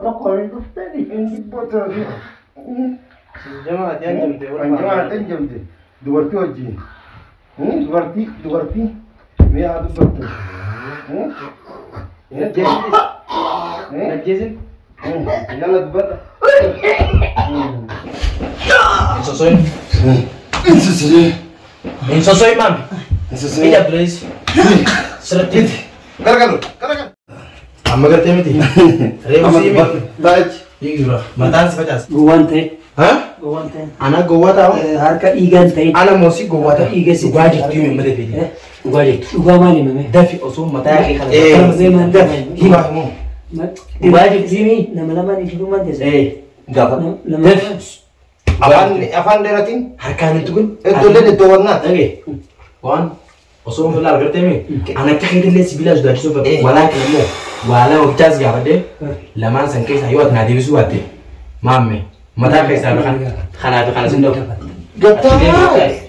Tokko hin dhuftani. Hin dubbatu. Jamaa ati hanjamte. Hanjamaa ati hanjamte. Dubartii wajjin. Dubartii dubartii mee haa dubbattu. Ajjeesin. Yalla dubbadha. Hin sosoin. Hin sosoin. Hin sosoin maami. Hin sosoin. Ija Abdulaziz. Sirriitti. Garagalu. Garagalu. Amma gartee miti. Reefu siimi. Taa'achi. Dhiigira. Mataan si facaasa. Gowwaan ta'e. Ha? Gowwaan ta'e. Ana gowwaa taa'u. Harka dhiigaan ta'e. Ana moosii gowwaa taa'u. Dhiiga si. Dhugaa jirtu himi malee fedhi. Dhugaa jirtu. Dhugaa maal himame? Dafi osoo mataa kee kana. Maal Dafi. Himaa himuu. Dhugaa jirtu himi. Nama lamaan ifuu maal teessa? Gaafa. Nama Dafi. Afaan afaan dheeratiin. Harkaan hin tuqin. Iddooleen iddoowwan naati. Dhagee. Waan osoo hin laal gartee mi? Ana akka keetillee sibiila sodaachisuu fedha. Walaa kan immoo waa lama bichaas gaafadhee lamaan san keessaa yoo ati naa deebisuu baatte maamme mataa keessaa fi kanaa fi kana sin dhabu. Gattaa'e.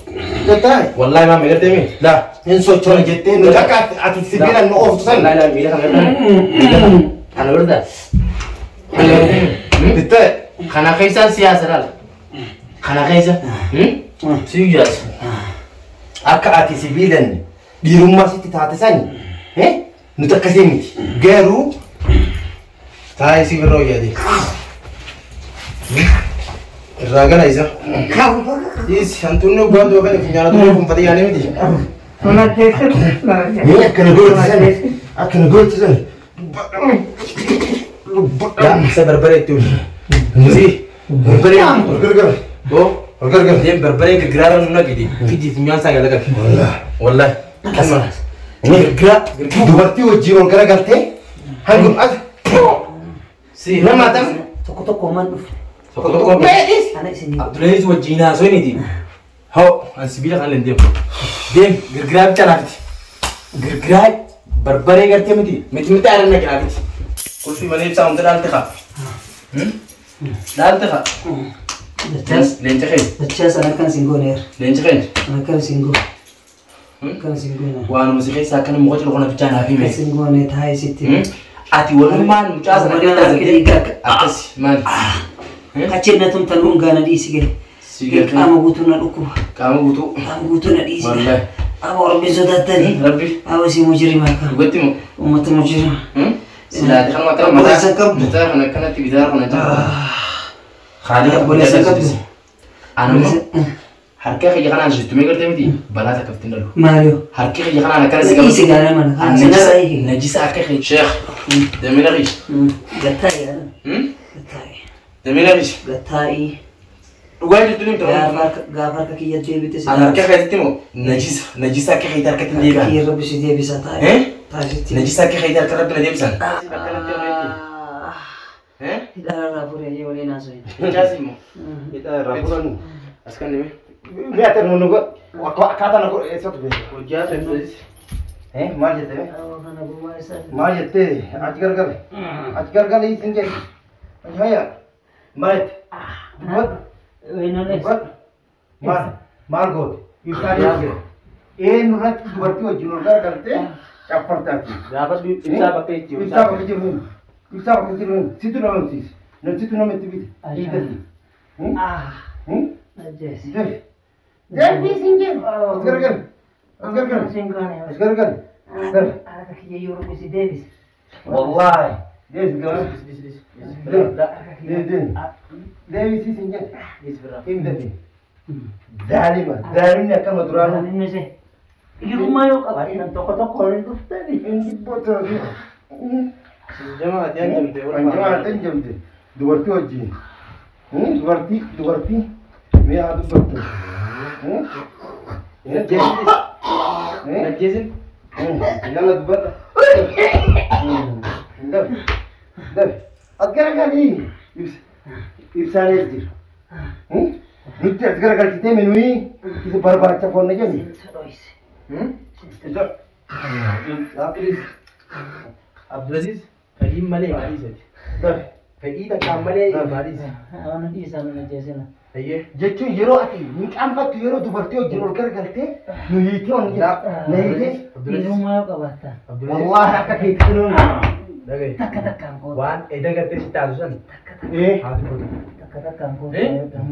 Gattaa'e. Wallaahi maamme gartee mi? Laa. Hin sochoone jettee nuti akka ati sibiila nu ooftu san. Wallaahi laa miila kana gartaa. Kana gartaa. Kana gartee mi? Bittee. Kana keessaan siyaasa laala. Kana keessa. Siyaasa. Akka ati sibiilan dhiirummaa sitti taate sani nuti akkasii miti. Garuu Taa'ee si birra hojjate. Irraa gala isa. Is hantuunni hoggaan du'a kan funyaana ture funfatee yaanee miti. Mee akkana gootisan akkana gootisan. Yaa isa barbaree itti uli. Si barbaree. Ol gargara. Boo Ol gargara. deem barbaree girgiraarra nu naqidi. Fidii funyaan isaa gala qabi. Wallaahi. Kanuma. Girgira. Dubartii wajjin ol garagaltee hangum as Si nama tam Tokko tokko maan dhufe. Tokko tokko. Meedhis. Ana isin. Abdulaziz wajjin haasoo niti. Hoo an sibiila kan hin deemu. Deem girgiraa bicha naafiti. Girgiraa barbaree gartee miti. Miti miti aannan naqi naafiti. Qulfii malee ibsaa hunda dhaalte kaa. Dhaalte kaa. Leenca keenya. Dachaas ana akkan isin gooneera. Leenca keenya. Ana akkan isin goone. Akkan isin goone. Waanuma si keessaa akkana muka jiru kana bichaa naaf hime. Akkan isin goone taa'ee sitti. Ati walummaan mucaa sana keessa akkasi maali? Achi na tumtan hungaa na dhiisi gale. Si galtee Qaama guutuu na dhukkuba. qaama guutuu. Qaama guutuu na dhiisi. Wallaahi. Qaama Rabbi sodaattanii. Rabbi Qaama si mujrimaa qaba. dhugatti moo? Uummata mujrimaa. Silaati kanuma akkana Obboleessa mataa qabdu. mataa kana akkanatti bitaa kana jira. Haali Obboleessa qabdu. Anuma harka kiyya kanaan sittumee gartee miti balaa takka ittiin dhalu. Maaliyo. Harki kiyya kanaan akkana si Dhiisi gaara mana. An Sinarraa hiiki. najisa akka kiyya. Sheekh damina kiyya. Gattaa'i yaadama. Gattaa'i. Damina kiyya. Gattaa'i. Dhugaa jirtu ni Gaafa ta'u. harka gaafa harka kiyya deebite si An harka keetti moo najisa najisa akka keetti harkatti hin Harka deebi'an. kiyya rabbi si deebisa taa'i. Eh? Taasisti. Najisa akka keetti harka rabbi na deebisan. Hidhaarraa fuudhee waliin haasa'e. Mucaas immoo. Hidhaa irraa fuudhan. As kan dhimee. Mee ati nu godhu akkaataa na godhu eessatu beeku. Hojjaa ta'e. Maal jettee? Kana gowwaa isaa. Maal jettee achi gargale. Achi gargale isin jedhi. Achi hayya. Maal jette? Dubbadhu. Dubbadhu. Maal maal goote? Ibsaa jira. Eenyu irratti dubartii wajjin ol garagaltee caffartaati. Gaafa ibsaa bakka itti Ibsaa bakka jiru hin. Ibsaa bakka jiru hin. Situ nama himsiise. Situ nama itti bite. Dhiigatti. Ajjeesi. Deebi. Deebi isin jedhu. As gargale. As gargale. As gargale. Deebi. Harka kiyya yoo rabbi si deebise. Wallahi. Deebi gama. Deebi deebi. Deebi isin jedhu. Hin deebi. Zaalima. Zaalimni akkama duraanuu. Inni se. Dhiirummaa yoo qabaatan Tokko tokko hin dhuftani. Hin dubbatu. Jamaa ati hanjamte. Hanjamaa ati hanjamte. Dubartii wajjin. Dubartii dubartii mee haa dubbattu. Ajjeesin. Yalla dubbadha. Dafi dafi. As garagalii. Ibsaan eessa jira? Nutti as garagalchitee minuyi isa barbaacha foonna jennu. Sinta dhoyse. Abdulaziz fedhiin malee maalii isaati? Dafi. Fedhii takkaan malee maalii isa? Waan dhiisaa nu ajjeesina. Ayyee. Jechuun yeroo ati hin qaanfattu yeroo dubartii wajjin ol garagaltee nu hiitee ol na hiitee Dhiirummaa yoo qabaatan. wallaahi akka keetti nuun Takka takkaan goote. Waan eda gartee si taasisu san. Haa dubbatu. Takka takkaan goote.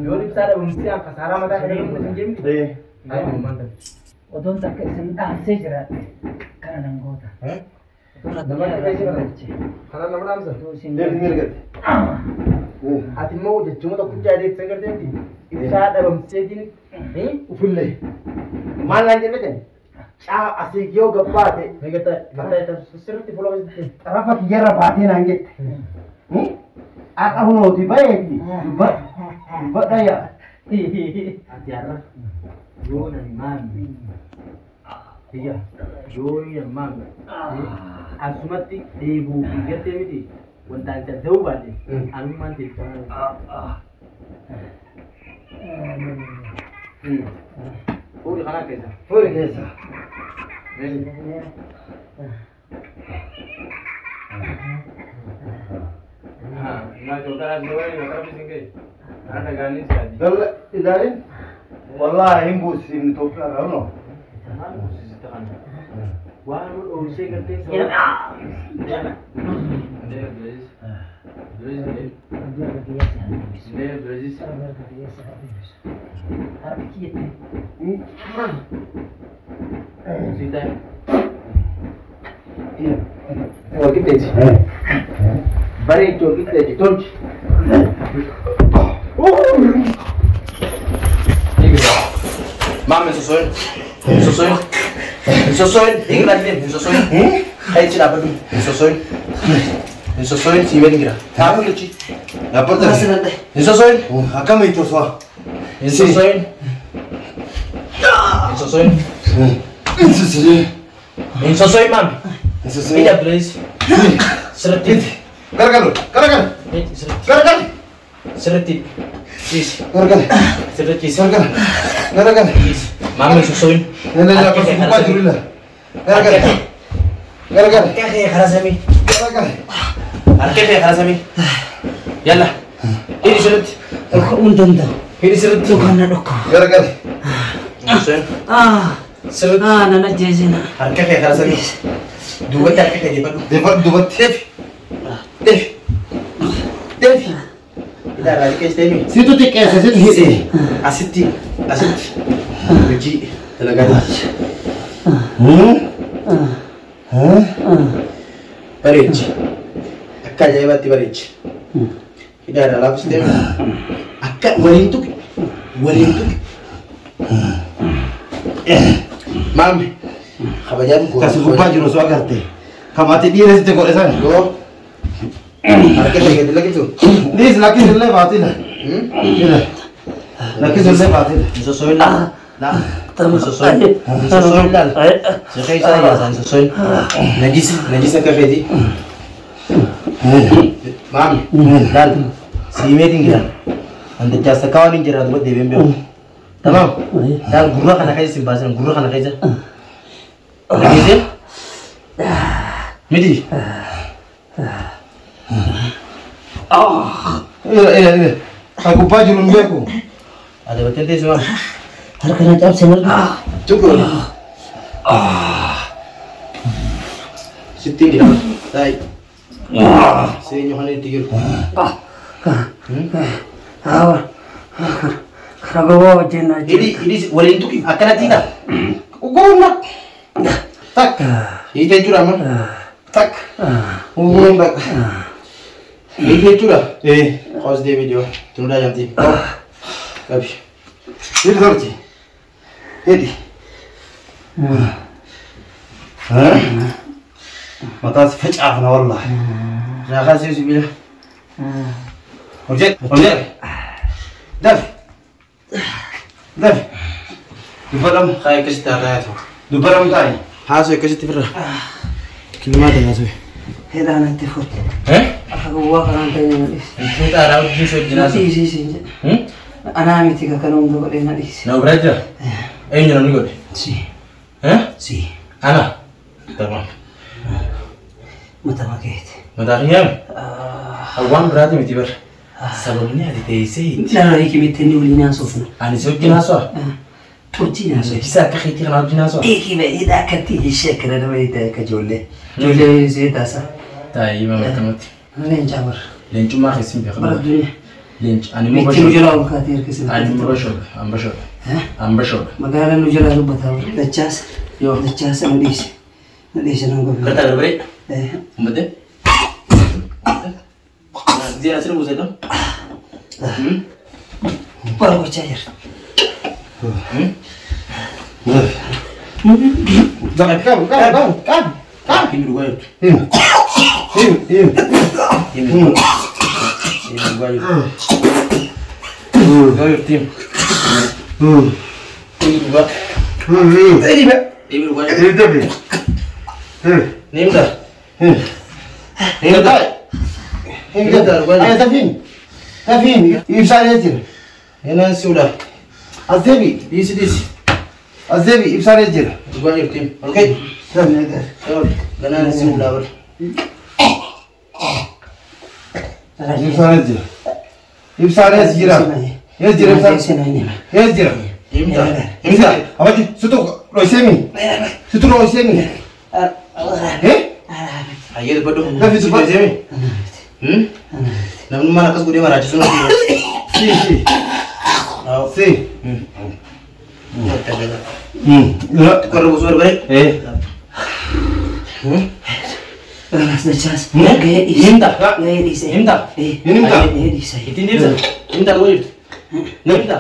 Yoo ibsaa dhabamsi aan kasaaraa mataa kana namni sin jemti. Odoon takka isin dhaamsee jiraadhe kana nan goota. Nama kana nama dhaamsa. Deemsi mirgate. Ati immoo jechuma tokkicha adeemsa garteeti. Ibsaa dhabamseetiin. Ufillee. Maal naan jedhe? Caa asii yoo gabbaate. Sirriitti fuula hojjette. Xarafa kiyyarra baatee naan jette. Akka hunooti baheeti. Dubbadha yaa. Ati har'a yoo nani maami. Iyya yoo nani maami. Asumatti dheebuu fi gartee miti wanta an danda'uu baadhe anummaan teessuma. Fuuri kana keessa. Fuuri keessa. Ilaalin wallaahi hin buusifne Itoophiyaa irraa no. Waan dhoosee gartee Bareechi walqixxeechi tolchi. Maame sosoin. Sosoin. Sosoin. Eegala deemu sosoin. Achi dhaabbatu sosoin. Sosoin si beekin jira. Dhaabbatu achi. Dhaabbatu. Sosoin. Akkamitti tosoo? Sosoin. Sosoin. Sosoin. Sosoin maame. Sosoin. Ija please. Sirriitti. Garagalu. Garagalu. Garagalu. Sirriitti. Ciisi. Garagalu. Sirriitti ciisi. Garagalu. Garagalu. Ciisi. Maame sosoin. Lala gubbaa jiru ila. Garagalu. Garagalu. Harka kee karaa samii. Garagalu. Harka kee karaa samii. Yalla. Hidhi sirriitti. Dhoka'uu hin danda'u. Hidhi sirriitti. Yookaan na dhokka. Garagalu. Sosoin. Sirriitti. Nan ajjeesina. Harka kee karaa samii. Duubatti harka kee deeffadhu. Deeffadhu duubatti. Deefi. Deefi. Deefi. Ilaalaa liqeessitee mi? Situ xiqqeesse situ hidhe. Asitti asitti hojii dalagaa jirti. Bareechi. Akka ajaa'ibaatti bareechi. Hidhaadha laaffistee mi? Akka waliin tuqi. Waliin tuqi. Maame kabajaan goota. Kasi gubbaa jiru osoo agarte. Kamaatti dhiira sitti godhe sana. Yoo. Harka kee gadi lakkisu. Dhiis lakkisu illee baatila. Lakkisu illee baatila. Sosoin laal. Sosoin. Sosoin laal. Seqee isaa yaasaan sosoin. Najis najis akka feeti. Maami laal. Siimeetiin jira. Antichaas takka waan hin jirra duba deebiin beeku. Tamaam. Laal gurra kana keessa hin baasin gurra kana keessa. Dhageessee? Miti. Ila ila ila. Ka gubbaa jiru hin beeku. Adabattee teessuma. Harka na cabsee marga. Tuqu. Sittiin jira. Taayi. Seenyu kana itti jiru. Kana gowwaa wajjin na Hidhi hidhi waliin tuqi akkanatti hidha. Uguruun Takka. Hiite jechuudha amma. Takka. Uguruun takka. Hiite jechuudha. Ee. Qoos deebii dhiyoo. Tunuudhaa jamtii. Qabi. Hidhi tolchi. Hidhi. Mataa si facaafna wallaahi. Raakaa siif sibiila. Hojjedhu. Hojjedhu. Dafi. Dafi. Dubbadhamu. Haa akkasitti har'aa haa ta'u. Dubbadhamu taa'i. Haasoo akkasitti firra. Kilmaa ta'e haasoo. Hidhaa natti fuudhe. Akka gowwaa kanaan ta'e na dhiisi. Ittiin xaaraa hojii si wajjin Na haasoo. dhiisi siin jedhe. Anaa miti ka kana hunda godhee na dhiisi. Na biraa jira. Eenyu namni godhe? Si. Si. Ana. Tamam. Mataa keeti. Mataa kiyyaame? Waan biraati miti bara. Sababni ati teessee itti. Dhala hiikimitti inni waliin haasofna. Ani si wajjin haasawa. Wajjin haasofna. Isa akka keetii kana wajjin haasawa. Hiikime hidhaa akkatti ishee akkana nama hidhaa akka ijoollee. Ijoollee ishee taasa. Taa'ee hima akkanumatti. Leencaa bara. Leencummaa keessin Bara beekamu. duniyaa. Leenca ani immoo Bitti nu bashoodha. jalaa ol kaatee harkisee. Ani immoo bashoodha. An bashoodha. An bashoodha. Magaalaan nu jalaa dubbataa bara. Dachaasa. Yoo. Dachaasa nu dhiise. Nu dhiise nan gobe. Gartaa barbaree. Ummatee. Zeena asirra buusee kam? Bara gochaa jira. Qabi qabi qabi qabi. Himi dhugaa jirtu. Himi. Himi himi. Himi dhugaa jirtu. Dhugaa jirtu himi. Himi dhugaa. Himi dhugaa jirtu. Himi dafi. Himi. Ni himta. Himi. Ni himta. Himi dafi. Ay dafi. Dafi. Ibsaan jira. Heenaan si ula. As deebi. Dhiisi dhiisi. As deebi ibsaan jira. Dhugaa jirtu himi. Ol ka'i. Ganaan si ulaa bara. Ibsaan jira. Ibsaan jira. Yes jira ibsaan. Yes jira. Himta. Himta. Abati situ dhoysemi. Situ dhoysemi. Eh? Hayyee dubbadhu. Lafi dubbadhu. Deemi. Namni akkas godhee maraachisu nuti. Si si. Si. Qorra buusuu barbaree. Eh. Dachaasa. Gahee dhiise. Himta. Gahee dhiise. Himta. Hin himta. Gahee dhiise. Ittiin deebisa. Himta dhugaa jirtu. Himta.